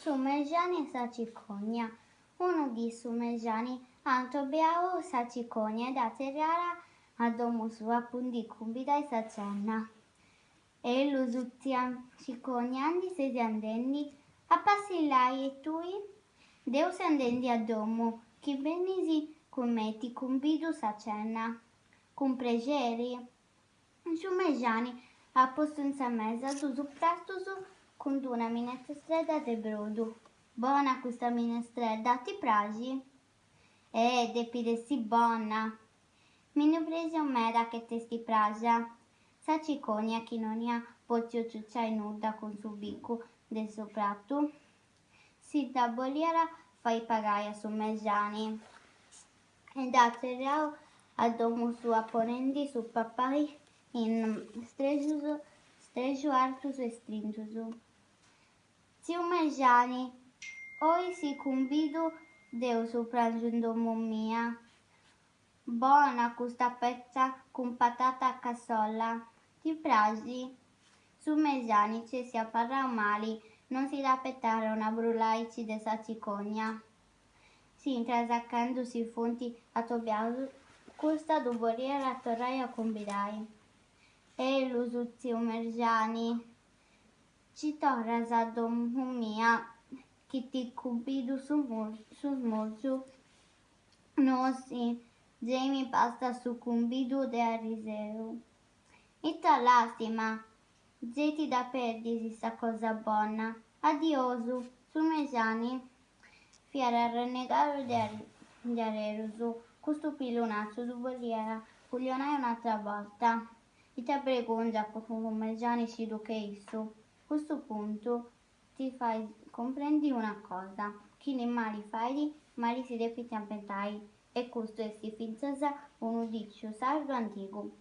Su mexani e sa cicogna. Una dì su mexani at atobiau sa cicogna e dd'at tzerriada a domu sua po ndi cumbidai sa cena. Ellus, tzia cicogna, aundi ses andendi? A passillai, e tui? Deu seu andendi a domu, chi benis cun mei ti cumbidu sa cena. Cun prexeri. Su mexani at postu in sa mesa dus pratus cun d'una minestredda de brodu. Bona custa minestredda, ti praxit? Eh, depit essi bona! Mi ndi prexu meda chi t'est praxa. Sa cicogna, chi non iat potziu ciuciai nudda cun su bicu de su pratu, si dda boliat fai pagai a su mexani e dd'at tzerriau a domu sua ponendi su papai in strexus strexus artus e strintus. Tziu Mexani, oi si cumbidu deu su prangiu in domu mia. Bona custa petza cun patata a cassola. Ti praxit? Su mexani nc'est abarrau mali, non si dd'apetat una brulla aici de sa cicogna. S'incras, candu si funt atobiaus, custa ddu boliat torrai a cumbidai. Ellus, tziu Mexani, ci torras a domu mia chi ti cumbidu su smurzu? Nossi, gei mi bastat su cumbidu de ariseru. Ita làstima! Gei ti dda perdis sa cosa bona. Adiosu! Su mexani fiat arrennegau diaderus, custu pillonatzu ddu boliat cullionai un'atra borta. Ita bregùngia po unu mexani scidu che issu! Custu contu ti fait cumprendi una cosa, chini mali fait, mali si depit ammentai. E custu est fintzas unu dìciu sardu antigu.